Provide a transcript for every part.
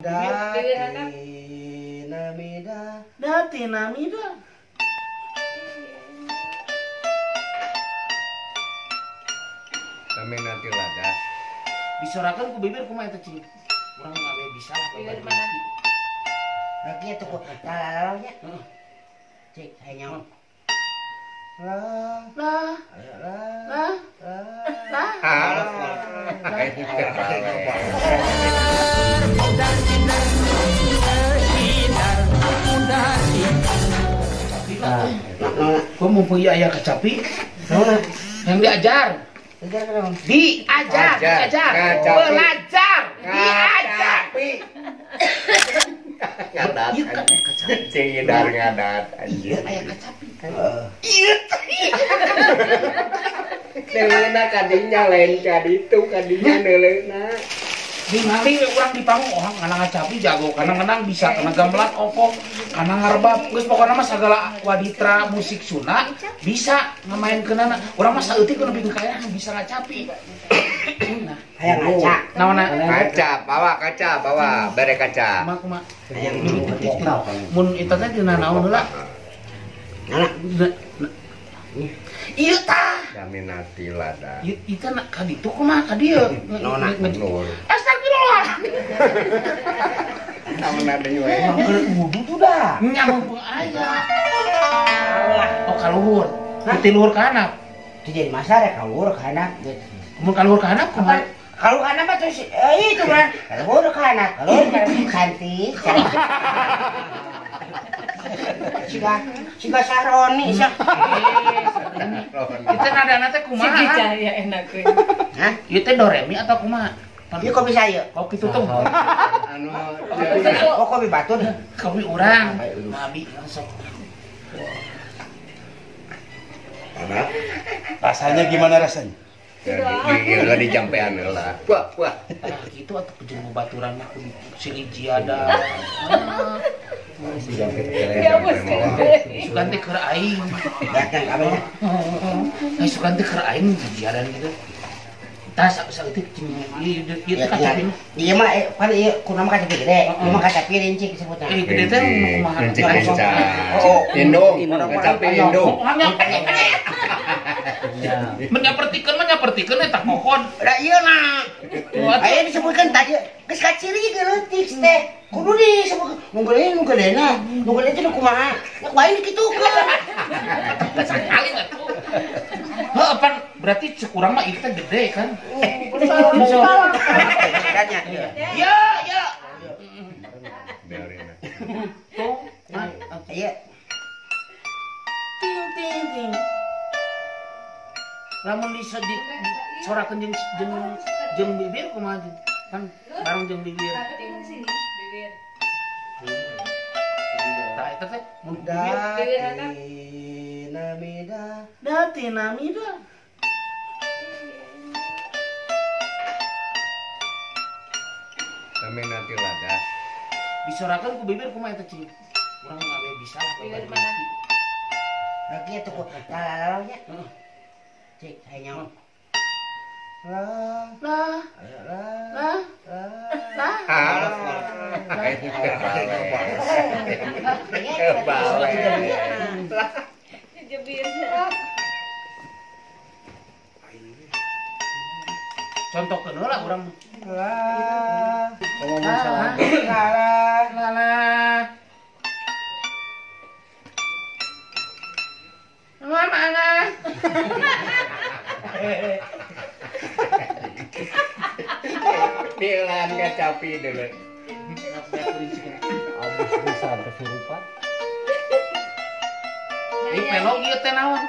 Datinamida. Datinamida. Kami nanti lada. Disorakan ku bibir kumaha eta cing. Urang mah we bisa lah bibir mana. Lagi atuh ku lalalaunya. Heeh. Cik hayang. La la la la la. Gua mumpung ieu aya kacapi. Yang diajar. Diajar, diajar, belajar, diajar. Ngadat. Cing idar ngadat anjir. Aya kacapi. Ieu. Neuleuna kadinya lain kaditu kadinya neuleuna. Ningali we urang di panggung orang kana ngacapi jago, kana ngenang bisa, kana gamelan opok, kana ngarbab, geus pokona mah sagala waditra musik Sunda bisa ngamainkeunana. Urang mah saeutik nepi ka kaya bisa ngacapi. Nah, hayang ngaca. Naonna? Kaca, bawa kaca, bawa bere kaca. Kumaha kumaha? Mun eta teh dina naon heula? Nah. Ieu tah. Daminati lada. Ieu teh ka ditu kumaha ka dieu? Naonna? Astagfirullah. Naonna deui we. Mangkeun wudu tuh dah. Nya mumpung aya. Oh kaluhur. Ti luhur ka handap. Itu jadi masalah ya kaluhur ka handap. Mun kaluhur ka handap kumaha? Kaluhur ka handap mah terus itu kan. Kaluhur ka handap, kaluhur ka handap cantik. Siga Saroni sia. Itu nadana teh kumaha? Sigi cahaya enak we. Hah? Ieu teh do re mi atau kumaha? Ieu kopi saya. Kok kitu tuh? Anu oh kopi batur. Kopi urang. Nabi sok. Mana? Rasanya gimana rasanya? Gila di jampean heula. Wah, wah. Tah kitu atuh jeung baturan mah kudu silih jiada. Sugan teh keur aing. Datang kabeh. Ai sugan teh keur aing jiadan gitu. Tah saeutik jeung ieu teh kacapi. Ieu mah pan ieu kunaon mah kacapi gede. Ieu mah kacapi rincik disebutna. Eh gede teh kumaha? Rincik lincah. Indung, kacapi indung. Menyapertikeun eta kokon. Da ieu na. Aya disebutkeun tadi geus kaciri ge leutik teh. Kudu disebutkeun nu gede nu gedena, nu gede teh nu kumaha? Nu kumaha dikitukeun. Sakali atuh. Heuh pan berarti cek urang mah ieu teh gede kan. Ya ya. Tuh, ieu. Ting ting ting. Lamun disorakeun jeung bibir kumaha kan bareng jeung bibir. Bibir. Tah eta teh mun bibir Datinamida. Datinamida. Daminati lada. Disorakeun ku bibir kumaha eta cing? Urang mah we bisa lah bibir mana? Lagi atuh ku lalalaunya. Heeh. Cik hayang. La la la la la. Contohkeun heula urang. La la la la. Mana? Dilan kacapi dulu. Abis bisa kesurupan. Ini pelog ieu teh naon?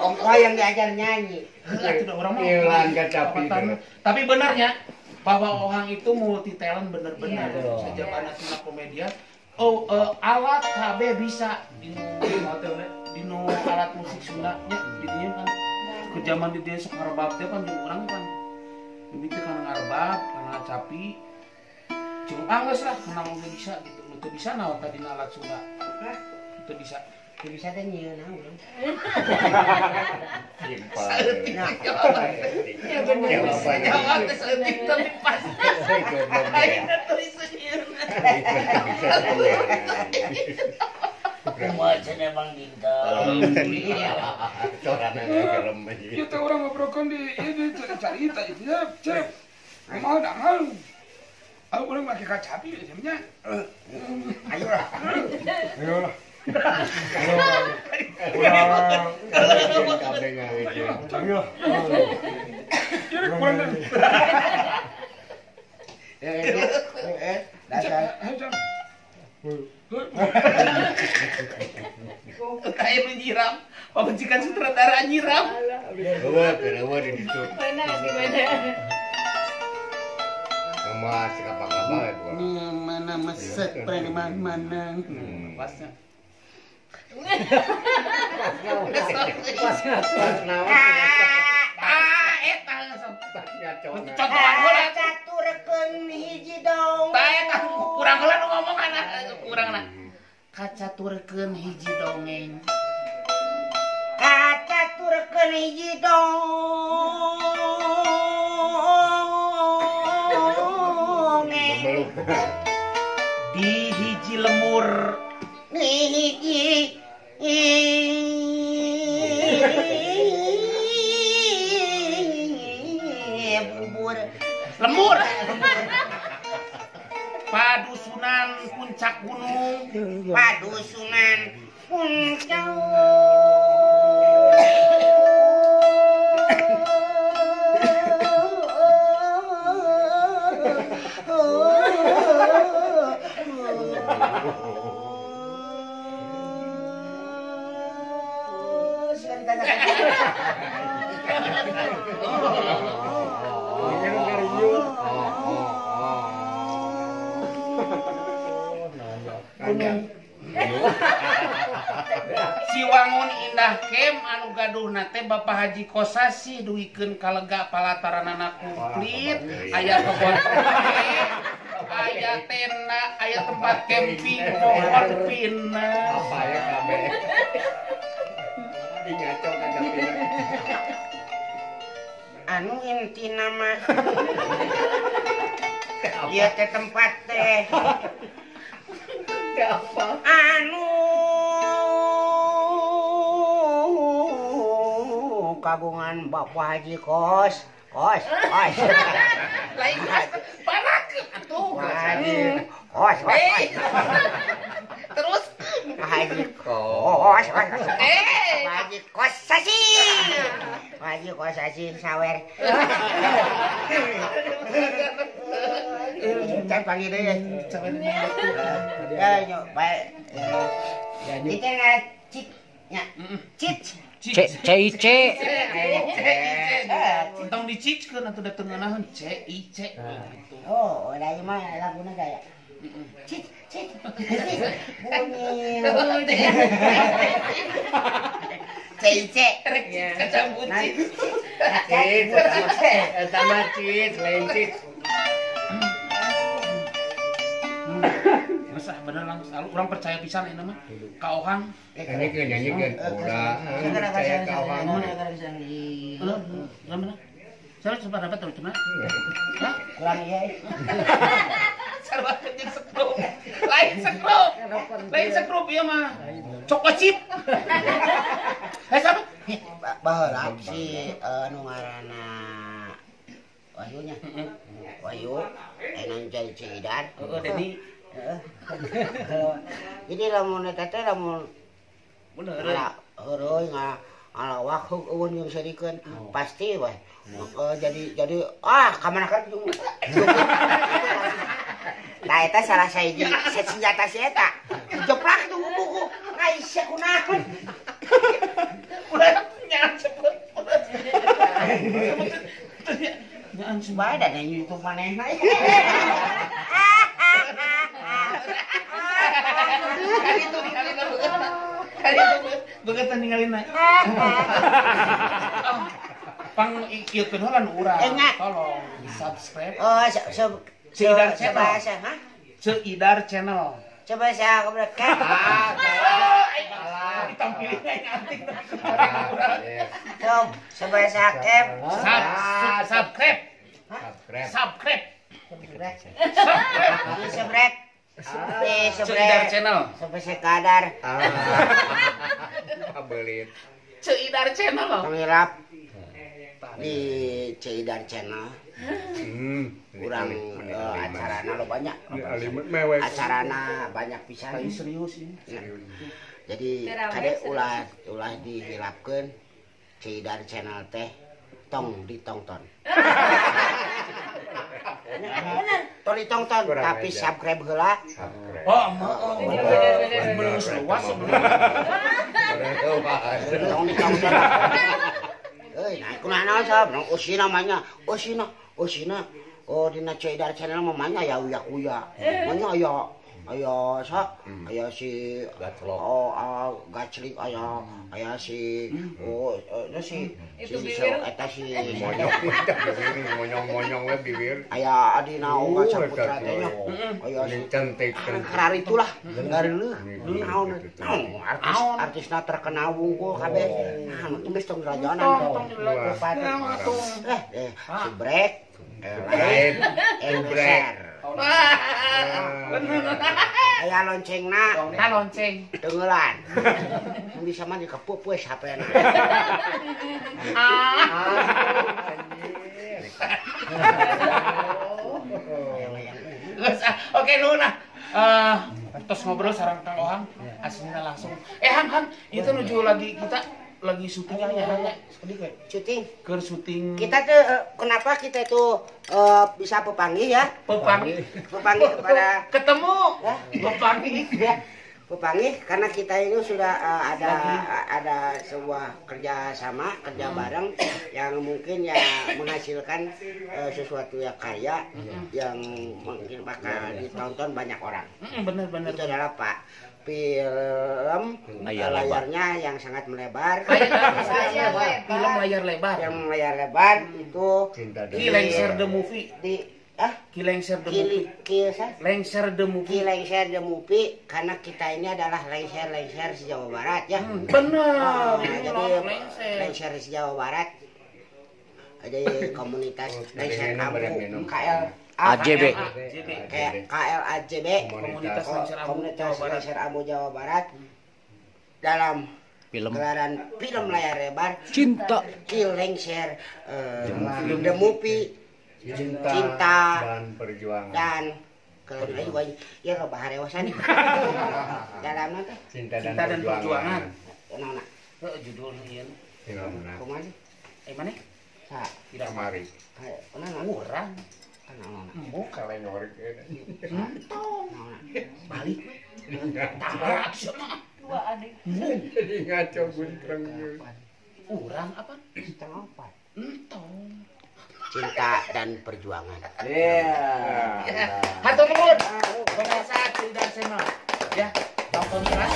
Ongkoh yang diajar nyanyi. Tapi benarnya bahwa orang itu multi talent bener-bener. Sejak anak komedian, Oh, alat KB bisa dinu alat musik Sunda nya di dieu kan. Ke zaman di dieu sok ngarebab teh pan jeung urang pan. Mimiti kana ngarebab, kana ngacapi. Jeung geus lah menang oge bisa gitu. Nu teu bisa naon tadi alat Sunda. Hah? Teu bisa. Teu bisa teh nyieun naon. Saeutik Ya bener. jawab teh saeutik tapi pas. Ayeuna tulis nyieun. Kumaha cenah Bang Dinta. Kita orang ngobrolkan di ini cerita itu ya, cep. Mau dangal. Aku orang pakai kacapi jamnya. Ayo lah. Ayo lah. Ini kurang dari. Dasar. Kayak menyiram, pamajikan sutradara nyiram. Eueuh di ditu. Mana gimana? Mas kapan-kapan ya. Mana meset preman mana. Pasnya. Ah, eta contohan heula Kacaturekeun hiji dong. Tah eta kurang heula nu ngomongan kurangna. Kacaturkeun hiji dongeng. Kacaturkeun hiji dongeng. Di hiji lemur. Di hiji bubur. Lemur. Padusunan puncak gunung. Padusunan puncak gunung. Siwangun Indah Kem anu gaduhna teh Bapak Haji Kosasi duikeun kalega palataranana komplit, aya kebon aya tenda, aya tempat camping, pohon pinus. Apa ya kabeh? Dingacok kacapina. Anu intina mah ieu teh tempat teh. Anu kagungan Bapak Haji Kos, Kos, Kos. Lain kos, barakeun atuh. Haji Kos, Kos. Terus Haji Kos, Kos. Haji Kosasi. Haji Kosasi sawer. Can panggil deh. Ya, yuk, baik. Kita ngacit, ya, cit, C, C, I, C. Tentang dicickeun atuh da teu ngeunaheun C I C gitu. Oh, da ieu mah laguna gaya. Cit, cit, cit. Bunyi. C I C. Kacang bucit. Cit, eta mah cit, lain cit. Masa bener langsung orang percaya pisan ini mah ka Ohang. Nyanyi nyanyi urang percaya ka Ohang. Heeh, Saya coba dapat terus cuma. Hah? Kurang iya. Sarua jeung sekrup. Lain sekrup. Lain sekrup ieu mah. Coko chip. Heh sama. Baheula si anu ngaranna Wahyu nya. Wahyu enan cai Ciidar. Heeh, Dedi. Jadi lamun eta teh lamun bener heureuy ngalawak heug eueun jeung serikeun pasti weh. Jadi ah ka mana kan jeung. Nah eta salah sahiji senjata si eta. Jeplak tuh buku. Aisyah kunaon. Ulah nyaan cepet. Nyaan bae da YouTube manehna. Kali itu ningalina beungeutna. Kali itu beungeutna ningalina. Pang ieu heula nu urang. Tolong di-subscribe. Oh, Ceu Idar Channel. Ceu Idar Channel. Coba saya keberkan. Ditampilin yang antik tapi coba subscribe. Subscribe. Subscribe. Subscribe. Ceu Idar Channel. Sampai sekadar. Belit. Ceu Idar Channel. Pengirap di Ceu Idar Channel. Kurang acarana lo banyak. Acarana banyak pisan. Serius ini. Jadi kade ulah dihilapkeun Ceu Idar Channel teh tong ditongton. Bener, tong ditongton tapi subscribe heula. Oh, bener luas tong ditongton. Euy, nah kunaon naon sob, usina mah usina, usina. Oh, dina Ceu Idar Channel mah manya ya uya-uya. Manya aya aya sa, aya si oh gaclik aya aya si oh si si eta si monyong-monyong we bibir. Aya adina oga saputra teh nya. Aya si cantik. Kararitulah, gareuleuh. Naon artis artisna terkenal wungkul kabeh. Nah, geus tong rajanan. Eh, subrek. Like, share. Bener. Aya loncengna. Nah lonceng. Tenggelan. Bisa mah dikepupus HP-na. Oke, nuhun ah. Terus ngobrol sareng Kang Ohang, aslinya langsung. Hang Hang, itu nuju lagi kita lagi syuting ini ya, Hang ya. Syuting. Keur syuting. Kita tuh kenapa kita itu bisa pepanggih ya? Pepanggih. Pepanggih kepada ketemu. Ya? Pepanggih. Ya. Pepanggih karena kita ini sudah ada sebuah kerjasama, kerja bareng yang mungkin ya menghasilkan sesuatu ya karya yang mungkin bakal ditonton banyak orang. Benar-benar. Itu adalah Pak film layarnya yang sangat melebar. Film layar lebar. Yang layar lebar itu Ki Lengser the Movie. Di Ki Lengser the Movie. Lengser the Movie. Ki Lengser the Movie karena kita ini adalah lengser-lengser se Jawa Barat ya. Benar. Jadi lengser se Jawa Barat. Jadi komunitas lengser Ambu KL AJB. KLAJB Komunitas Lengser Ambu Jawa Barat dalam film gelaran film layar lebar Cinta Ki Lengser The Movie Cinta dan Perjuangan dan kalau lagi ya lo baharewasan dalam nanti Cinta dan Perjuangan. Naon judulnya ieu filmna kumaha mana sa kamari kunaon urang Embung kalengor entong balik we tah sia dua adik jadi ngaco guntreng urang apa setengah empat entong Cinta dan Perjuangan. Iya. Hatur nuhun. Pemirsa Ceu Idar Channel. Ya, tonton terus.